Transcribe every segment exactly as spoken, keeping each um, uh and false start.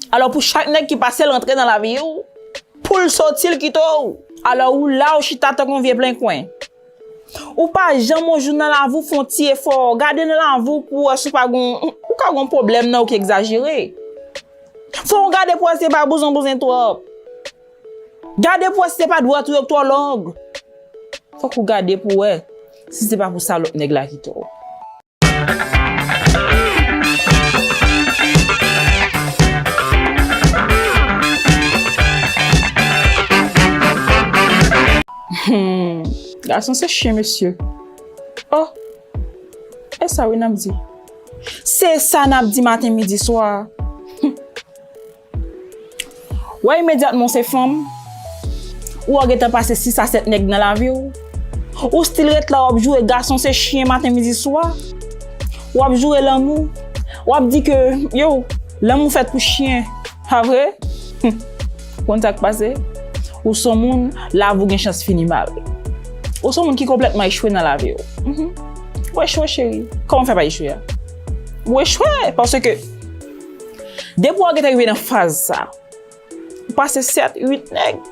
Alò, pou chak nèg ki pase l rantre nan lavi w, pou l soti, l kite w. Alò, ou la, ou chita tankou yon vye plen kwen. Ou pa janm yon jou nan lavi w fè yon ti efò. Gade nan lavi w pou w wè si w pa gon, ou ka gon pwoblèm nan ou ki egzajere. Fò w gade pou w wè si se pa bouzen w bouzen twòp. Gade pou w wè si se pa dwèt ou yo k twò long. Fòk ou gade pou w wè si se pa pou sa lòt nèg la kite w. Hmm, gason se chen, mesye. Oh, e sa wi n ap di. Se sa n ap di maten, midi, swa. Wè, imedyatman w se fanm, ou wè w gentan pase sis a sèt nèg nan lavi w. Ou still ret la, w ap joure gason se chen maten, midi, swa. W ap joure lanmou. W ap di ke, yo, lanmou fèt pou chen. Pa vre? Konn sa k pase? Ou se yon moun, lavi w gen chans fini mal. Ou se yon moun ki konplètman echwe nan lavi w. Mhm. Ou echwe, cheri. Kòman w fè pa echwe a? Ou echwe, paske depi w gentan rive nan faz sa, ou pase sèt, uit nèg,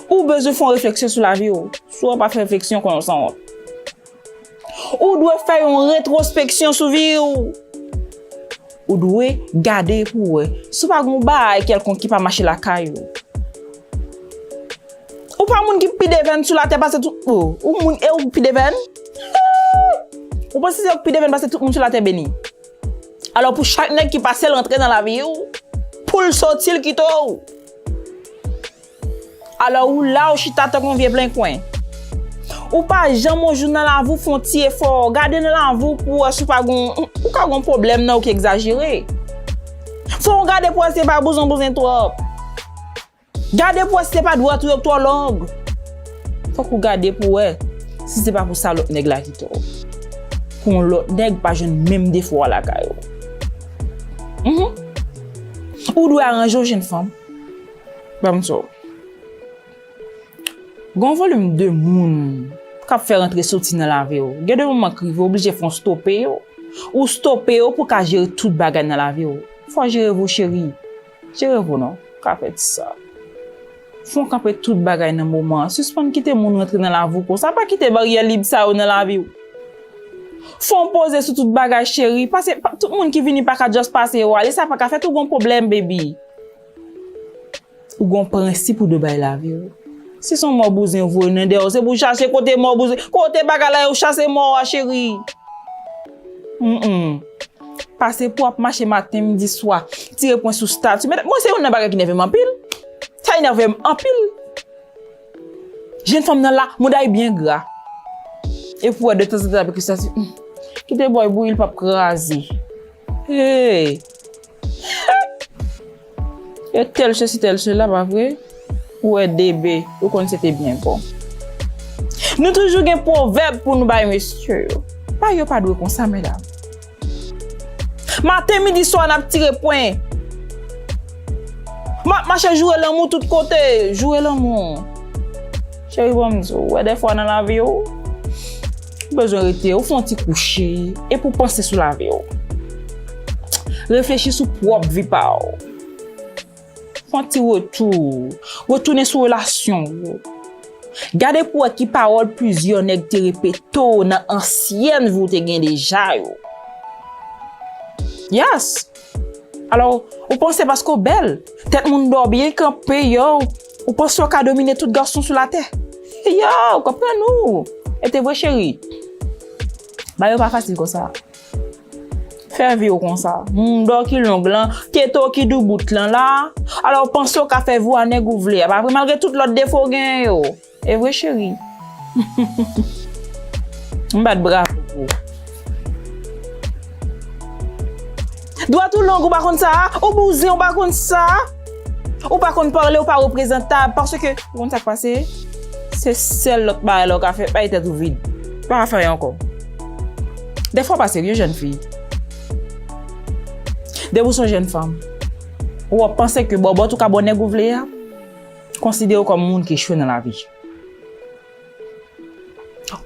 ou bezwen fè yon refleksyon sou lavi w. Si w pa fè refleksyon, konnen w sanwont. Ou dwe fè yon retwospeksyon sou vi w. Ou dwe gade pou w wè si w pa gen yon bagay kèlkonk ki pa mache lakay ou. Ou pa moun ki pi devèn sou latè pase tout, oh, ou moun e ou pi devèn? Ou panse se ou ki pi devèn pase tout moun sou latè beni? Alò, pou chak nèg ki pase l rantre nan lavi w, pou l soti, l kite w. Alò, ou la, ou chita tankou yon vye plen kwen. Ou pa janm yon jou nan lavi w fè yon ti efò. Gade nan lavi w pou w wè si w pa gon, ou ka gon pwoblèm nan ou ki egzajere. Fò w gade pou w wè si se pa bouzen w bouzen twòp. Gade pou w wè si se pa dwèt ou yo k twò long. Fòk ou gade pou w wè si se pa pou sa lòt nèg la kite w. Pou yon lòt nèg pa jwenn menm defo a lakay ou. Mhm. Ou dwe aranje w, jèn fanm. Ban m di w. Gon volim de moun k ap fè rantre soti nan lavi w. Gen de moman k rive, w oblije fè w stope yo. Ou stope yo pou w ka jere tout bagay nan lavi w. Fò w jere vi w, cheri. Jere vi w non. Ka fè ti sa. Fè w kanpe tout bagay nan moman an. Sispann kite moun rantre nan lavi w konsa. Pa kite baryè lib sa yo nan lavi w. Fè w poze sou tout bagay, cheri. Pase, pa, tout moun ki vini pa ka just pase yo ale. Sa pa ka fèt, ou gon pwoblèm, baby. Ou gon prensip ou dwe bay lavi w. Si se yon mò bouzen yo voye nan dèyè w, se pou w chache kote mò bouzen, kote bagay la yo, chase mò a, cheri. Mm-mm. Pase pou w ap mache maten, midi, swa, tire pwen sou stati. Medam, mwen se youn nan bagay ki nève m anpil. Sa enève m anpil. Jèn fanm nan la, mouda li byen gra. Epi w wè de tanzantan l ap ekri stati, hmm, kite bòy bouyi l p ap kraze. Hey! E tèl sesi, tèl sela, pa vre? Ou wè D B, ou konn se te byen bon. Nou toujou gen pwovèb pou nou bay mesye yo. Bagay yo pa dwe konsa, medam. Maten, midi, swa, n ap tire pwen. M ap mache joure lanmou tout kote. Joure lanmou. Cheri, ban m di w, ou wè dèfwa nan lavi w, ou bezwen rete, ou fè yon ti kouche, epi w panse sou lavi w. Reflechi sou pwòp vi pa w. Fè yon ti retou. Retounen sou relasyon w. Gade pou w wè ki pawòl plizyè nèg te repete w nan ansyèn vi w te gen deja yo. Yes! Alò, ou panse paske w bèl, tèt moun dò byen kanpe, yo, ou panse w ka domine tout gason sou latè. Yo, konprann ou. E te vre, cheri. Bagay yo pa fasil konsa. Fè vi w konsa. Moun dò ki long lan, tete w ki doubout lan la. Alò, ou panse w ka fè vi w a nèg ou vle a. Pa vre, malgre tout lòt defo w genyen yo. E vre, cheri. M bat bravo pou ou. Dwèt ou long, ou pa konn sa? Ou bouzen, ou pa konn sa? Ou pa konn pale, ou pa reprezantab. Paske, ou konn sa k pase? Se sèl lòt bagay la ou ka fè, bay tèt ou vid. Ou pa ka fè anyen ankò. Dèfwa w pa serye, jèn fi. Depi w se yon jèn fanm, ou ap panse ke bòbòt ou ka ba w nèg ou vle a, konsidere w kòm moun ki echwe nan lavi.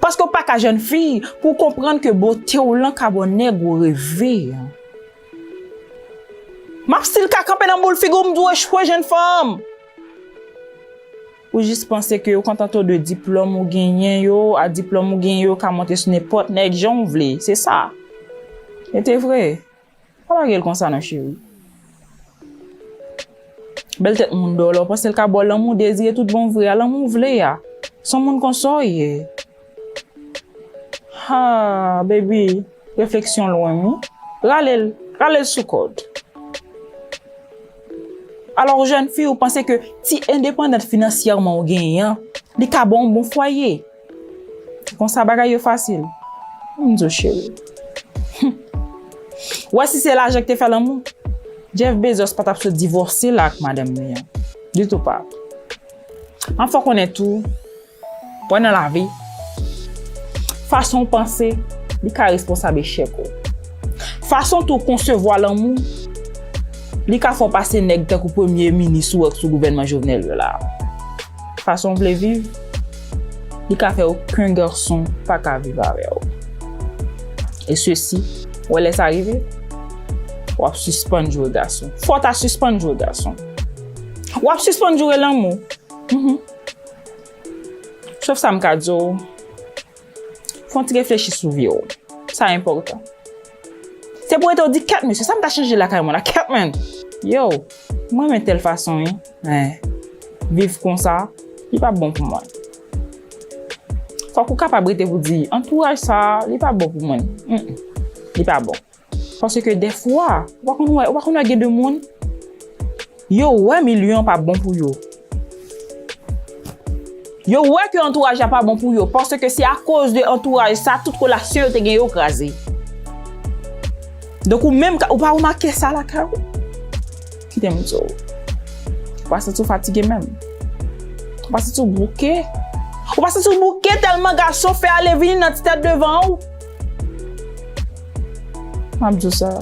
Paske w pa ka jèn fi pou w konprann ke bote w lan ka ba w nèg ou reve a. M ap still ka kanpe nan boul figi w, m di w echwe, jèn fanm. Ou jis panse ke yo kontante w de diplòm ou genyen yo, a diplòm ou genyen yo ka monte sou nenpòt nèg jan w vle, se sa. E te vre. Pa lage l konsa non, cheri. Bèl tèt moun dò la, w panse l ka ba w lanmou dezire tout bon vre a, lanmou w vle a. Se yon moun konsa w ye. Ha, baby, refleksyon lwen, wi. Rale l, rale l sou kòd. Alò, jèn fi, ou panse ke ti endepandans finansyèman ou genyen an, li ka ba w yon bon fwaye? Konsa bagay yo fasil. M di w, cheri. Ou wè si se lajan ki te fè lanmou, Jeff Bezos pa t ap sot divòse la ak madanm li an. Ditou pa. An fò konnen tou, wè nan lavi, fason w panse, li ka responsab echèk ou. Fason tou w konsevwa lanmou, li ka fè w pase nèg tankou premye minis ou wè k sou gouvènman Jovenel yo la. Fason w vle viv, li ka fè okenn gason pa ka viv avè w. E sesi, wè lè sa rive, w ap sispann joure gason. Fò w ta sispann joure gason. W ap sispann joure lanmou. Mhm. Sof sa m ka di w, fè yon ti reflechi sou vi w. Sa enpòtan. Se pou rete w di, kèt mesye, sa m ta chanje lakay mwen la, kèt man. Yo, mwen renmen tèl fason, wi. Men, viv konsa, li pa bon pou mwen. Fòk ou kapab rete pou di, antouraj sa, li pa bon pou mwen. Mm, mm. Li pa bon. Paske dèfwa, ou pa konn wè, ou pa konn wè gen de moun, yo wè milye an pa bon pou yo. Yo wè ke antouraj la pa bon pou yo, paske se akoz de antouraj sa, tout relasyon yo te gen yo kraze. Donk ou menm, ou pa remake sa lakay ou? Kite m di w. Ou pa santi w fatige menm? Ou pa santi w bouke? Ou pa santi w bouke tèlman gason fè ale vini nan ti tèt devan w? M ap di w sa.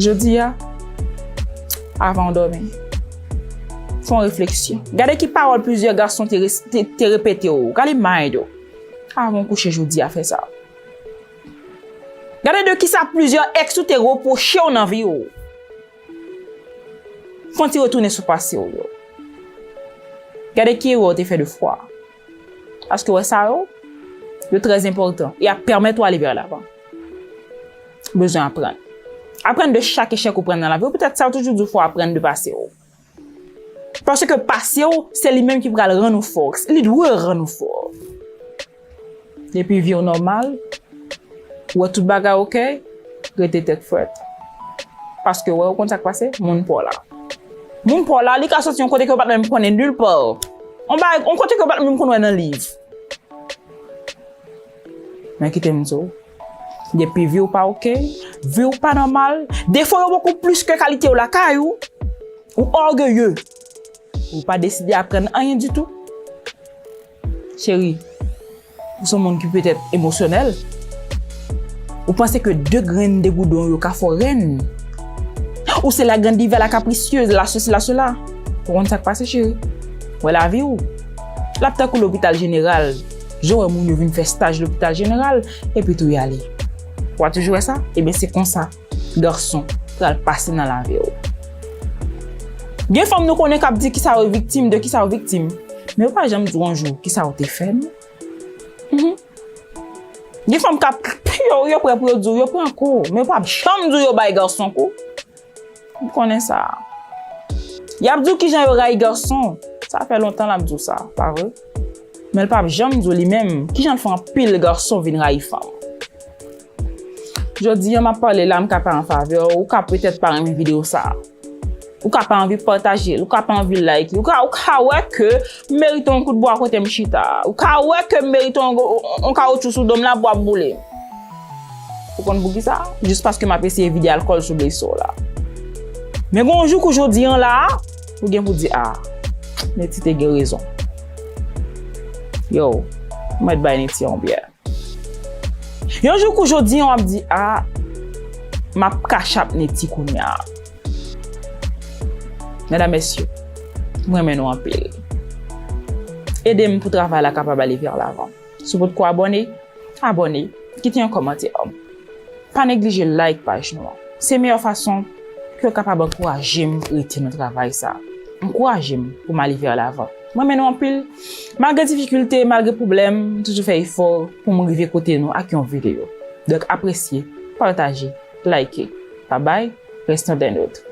Jodi a, avan w dòmi, fè yon refleksyon. Gade ki pawòl plizyè gason te, res- te, te repete w. Gade mind w. Avan w kouche jodi a, fè sa. Gade de kisa plizyè ex ou te repwoche w nan vi w. Fè yon ti retounen sou pase w yo. Gade ki erè w te fè de fwa. Paske wè sa yo, yo trè enpòtan. E ap pèmèt ou ale vè lavan. Bezwen aprann. Aprann de chak echèk ou pran nan lavi w. Petèt sa yo toujou di w fò w aprann de pase w. Paske pase w, se li menm ki pral rann ou fò. Li dwe rann ou fò. Depi vi w nòmal, ou wè tout bagay ok, rete tèt frèt. Paske wè, ou konn sa k pase, moun pa w la. Moun pa w la, li ka soti yon kote ke w pa t menm konnen nulle part. On bagay, yon kote ke w pa t menm konn wè nan liv. Men kite m di w, depi vi w pa ok, vi w pa nòmal, defo yo bokou plis ke kalite w lakay ou, ou ògeye, ou pa deside aprann anyen ditou. Cheri, ou se yon moun ki petèt emosyonèl. Ou panse ke de grenn degoudon yo ka fè w rèn? Ou se la grande diva, la capricieuse, la ceci, la cela. Ou konn sa k pase, cheri? Wè lavi w. L ap tankou lopital jeneral. Jan w wè moun yo vin fè staj lopital jeneral, epi tou y ale. Ou pa toujou wè sa? Ebyen, se konsa gason pral pase nan lavi w. Gen fanm nou konnen k ap di kisa yo viktim, de kisa yo viktim. Men yo pa janm di w yon jou kisa yo te fè, non. Mhm. Gen fanm k ap, yo, yo prè pou yo di w, yo pran kou, men yo p ap janm di w yo bay gason kou. Ou konnen sa. Y ap di w kijan yo rayi gason. Sa fè lontan l ap di w sa, pa vre? Men l p ap janm di w li menm kijan l fè anpil gason vin rayi fanm. Jodi a, m ap pale la, m ka pa an favè w, ou ka petèt pa renmen videyo sa. Ou ka pa anvi pataje l, ou ka pa anvi like li, ou ka, ou ka wè ke m merite yon kout bwa kote m chita, ou ka wè ke m merite yon, yon, yon kawotchou sou do m la pou ap boule. Ou konn poukisa? Jis paske m ap eseye vide alkòl sou blesi w la. Men gen yon jou kou jodi an la, ou gen pou di, a, Netty te gen rezon. Yo, m mèt bay Netty yon byè. Yon jou kou jodi an, w ap di, a, m ap kachap Netty kounye a. Medam, mesye, m renmen nou anpil. Ede m pou travay la kapab ale vè lavan. Si w potko abòne, abòne, kite yon kòmantè. Pa neglije like paj nou an. Se meyè fason ke w kapab ankouraje m rete nan travay sa. Ankouraje m pou m ale vè lavan. Mwen renmen nou anpil. Malgre difikilte, malgre pwoblèm, m toujou fè efò pou m rive kote nou ak yon videyo. Donk, apresye, pataje, like. Babay, reste dè nòt.